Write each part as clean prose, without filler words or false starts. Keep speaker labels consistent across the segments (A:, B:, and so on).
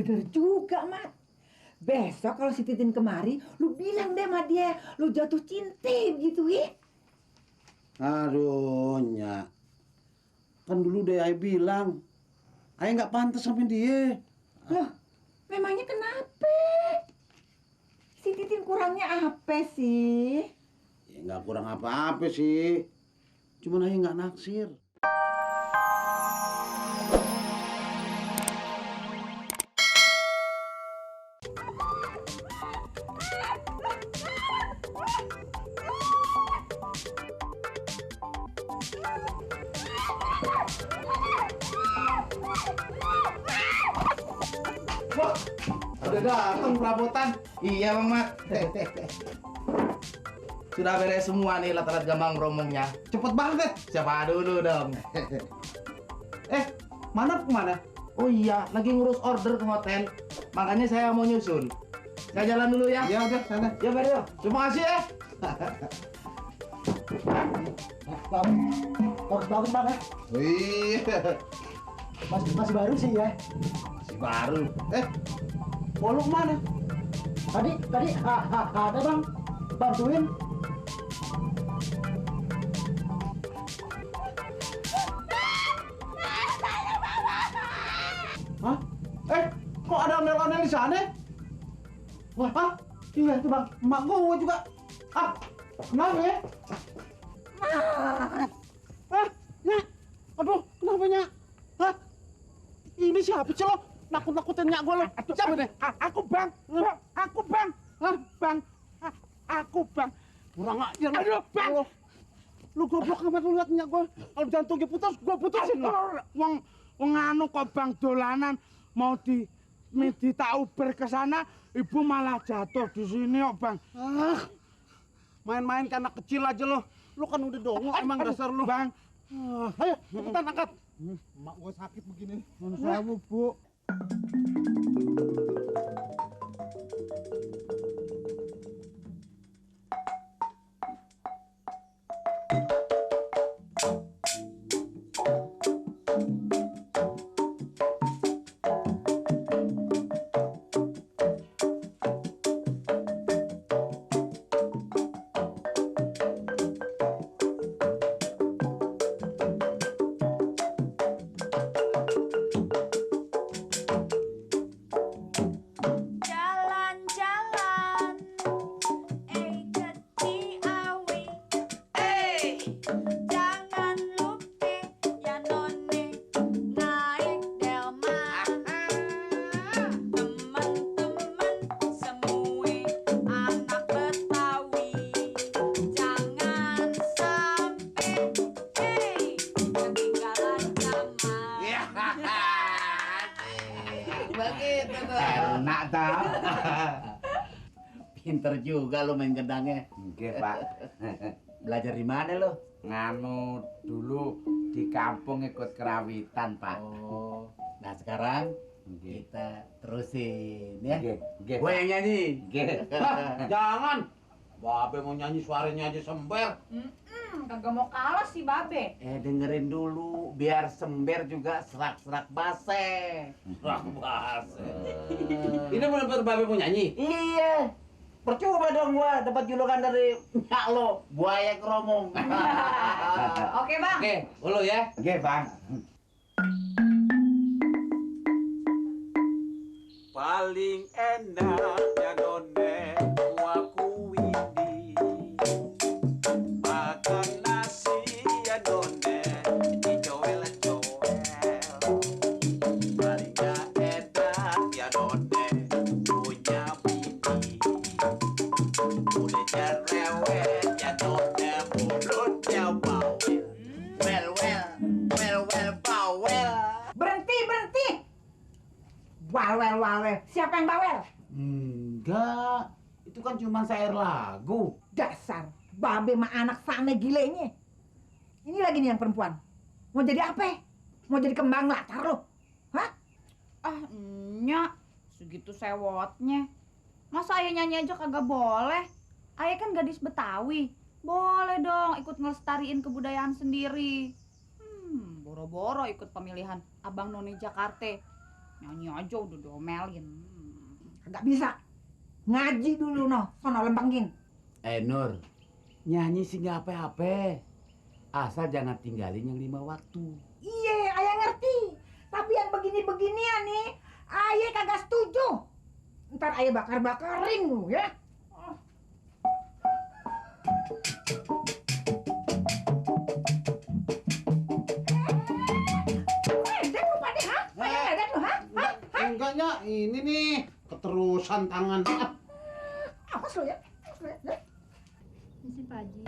A: Bener juga, Mat. Besok kalau si Titin kemari, lu bilang deh sama dia, lu jatuh cinta gitu, ya.
B: Aduh, Nyak. Kan dulu deh Ayah bilang, Ayah nggak pantas sama dia.
A: Loh, memangnya kenapa? Si Titin kurangnya apa sih?
B: Ya nggak kurang apa-apa sih. Cuman Ayah nggak naksir.
C: Wah, udah datang perabotan. Iya, Bang Mat. Sudah beres semua nih latar gambang romongnya.
B: Cepet banget.
C: Siapa dulu dong?
B: Mana kemana?
C: Oh iya, lagi ngurus order ke hotel. Makanya saya mau nyusul. Saya jalan dulu ya.
B: Ya udah sana.
C: Ya, Pak Rio. Terima kasih ya.
D: Bagus banget banget.
B: Wih,
D: Masih baru sih ya.
C: Masih baru.
B: mau lu kemana?
D: Tadi ada bang bantuin.
B: Hah? Kok ada ondel-ondel di sana?
D: Wah, iya itu bang.
B: Emak gua juga. Kenapa ya? Nyak. Aduh, kenapa Nyak? Ini siapa sih lo? Nakut-nakutin Nyak gua lo. Siapa deh? Aku Bang. Aku Bang. Bang. Aku Bang. Kurang ajar. Aduh, Bang. Lu goblok amat lu lihat Nyak gua. Kalau jantungnya putus, gua putusin lo. Wong anu kok Bang dolanan mau tak uber ke sana, ibu malah jatuh di sini kok Bang. Main-main ke anak kecil aja lo. Lu kan udah dongo emang dasar lu. Bang. Ayo, cepetan angkat.
D: Mak gua sakit begini.
B: Manusiamu, Bu.
E: Jalan-jalan, ke Ciawi, jangan lupa ya none naik delman. Teman-teman semua anak Betawi, jangan sampai ketinggalan zaman.
C: Begitu tuh.
B: Enak tau.
C: Pinter juga lo main gendangnya.
F: Nggih, Pak.
C: Belajar di mana lo?
F: Nganu dulu di kampung ikut kerawitan, Pak.
C: Oh, nah sekarang
F: Nggih.
C: kita terusin ya.
F: Nggih, nggih.
C: Gue yang nyanyi.
F: Nggih.
B: Jangan. Babe mau nyanyi suaranya aja sember.
E: Kagak mau kalah sih Babe.
C: Dengerin dulu, biar sember juga serak-serak base.
B: Serak base. Ini bener-bener Babe mau nyanyi?
C: Iya. Percuma dong gua dapat julukan dari nyak lo, buaya keromong.
E: Oke Bang.
B: Oke, ulu ya.
F: Nggih, Bang.
G: Paling enak ya none aku ini makan nasi ya none dicoel-coel. Paling gak enak ya none punya bini mulutnya rewel ya none mulutnya bawel. Well bawel.
A: Berhenti. Bawel. Siapa yang bawel?
C: Enggak, itu kan cuma syair lagu.
A: Dasar Babe mah anak sana gilenya. Ini lagi nih yang perempuan. Mau jadi apa? Mau jadi kembang latar lo? Hah?
E: Nyak, segitu sewotnya. Masa ayah nyanyi aja kagak boleh? Ayah kan gadis Betawi. Boleh dong ikut ngelestariin kebudayaan sendiri. Boro-boro ikut pemilihan Abang None Jakarta. Nyanyi aja udah diomelin.
A: Kagak bisa. Ngaji dulu noh, sono lempengin.
F: Nur, nyanyi sih nggak apa-apa. Asal jangan tinggalin yang 5 waktu.
A: Iya, ayah ngerti. Tapi yang begini-beginian nih, ayah kagak setuju. Ntar ayah bakar-bakarin lu ya. Edan lu pada, ha? Pada edan lu, ha?
B: Enggak, Nyak. Ini nih keterusan tangan.
A: Awas lu ya. Awas lu ya.
E: Misi Pak Haji.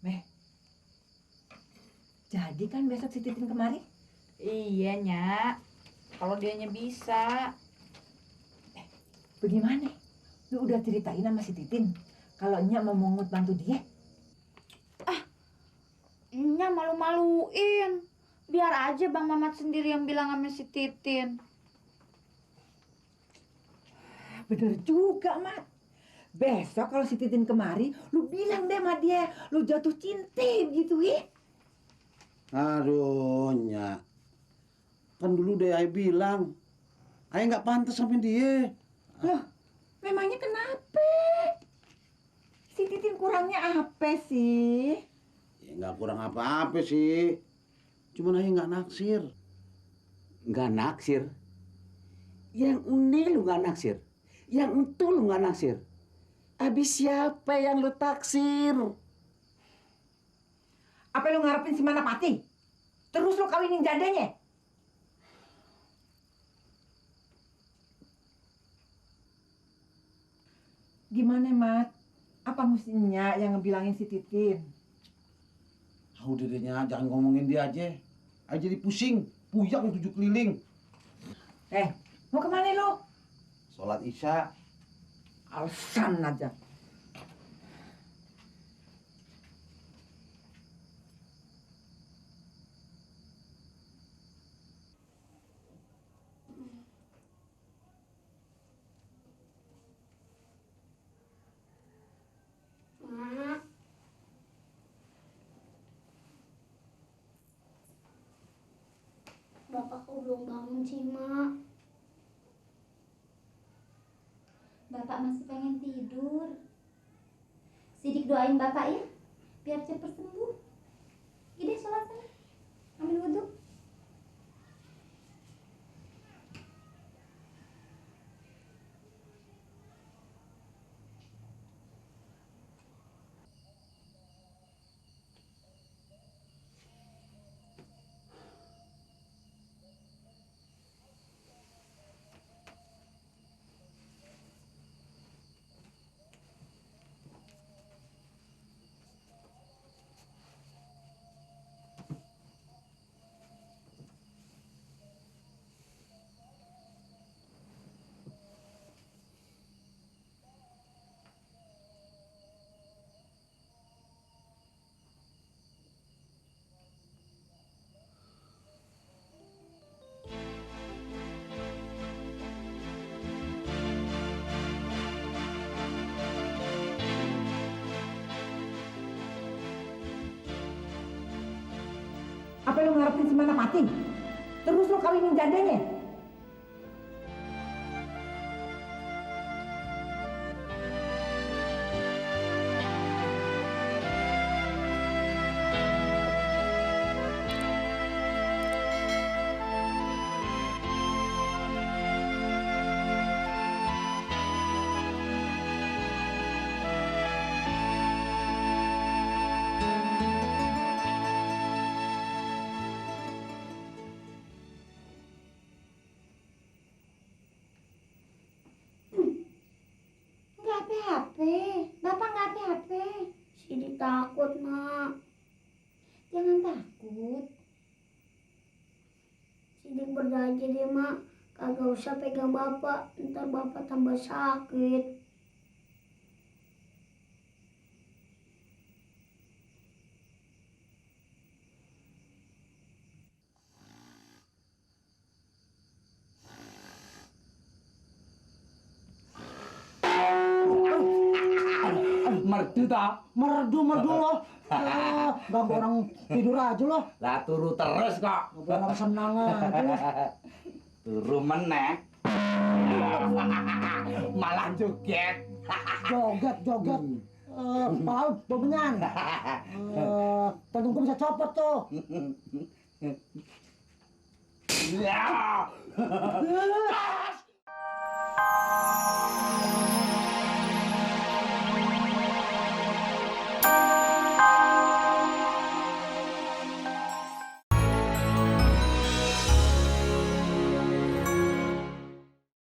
A: Meh, jadi kan besok si Titin kemari?
E: Iya, Nyak. Kalau dianya bisa.
A: Bagaimana? Lu udah ceritain sama si Titin kalau Nyak mau mungut bantu dia?
E: Nyak malu-maluin. Biar aja Bang Mamat sendiri yang bilang sama si Titin.
A: Bener juga, Mat. Besok kalau si Titin kemari, lu bilang deh sama dia, lu jatuh cinta gitu ya.
B: Aduh, Nyak. Kan dulu deh Ayah bilang, Ayah nggak pantas sama dia.
A: Loh, memangnya kenapa? Si Titin kurangnya apa sih?
B: Ya nggak kurang apa-apa sih. Cuman Ayah nggak naksir.
F: Nggak naksir? Yang ini lu nggak naksir? Yang itu lu nggak naksir? Habis siapa yang lu taksir?
A: Apa lu ngarepin si Manapati? Terus lu kawinin jandanya? Gimana, Mat? Apa mestinya yang ngebilangin si Titin?
B: Ah, udah deh, Nyak, jangan ngomongin dia aja. Ayah jadi pusing, puyeng 7 keliling.
A: Mau kemana lu?
B: Sholat Isya.
A: Alasan aja.
H: Mak, Bapak kok belum bangun sih, Mak? Bapak masih pengen tidur. Sidik doain Bapak ya, biar cepat sembuh. Ide sholat sana, ambil wudhu.
A: Apa lu ngarepin si Manapati? Terus lu kawinin jandanya?
H: Nggak HP. Bapak nggak HP. Sidik takut, Mak. Jangan takut. Sidik berjanji deh, Mak. Kagak usah pegang Bapak. Ntar Bapak tambah sakit.
C: Merdu tak?
D: Merdu lo. Ganggu orang tidur aja lo.
C: Lah turu terus kok.
D: Orang senang aja.
C: Turu meneh. Malah joget.
D: Joget. Paut, domenyan. Tanggung bisa copot tuh.
C: Ya.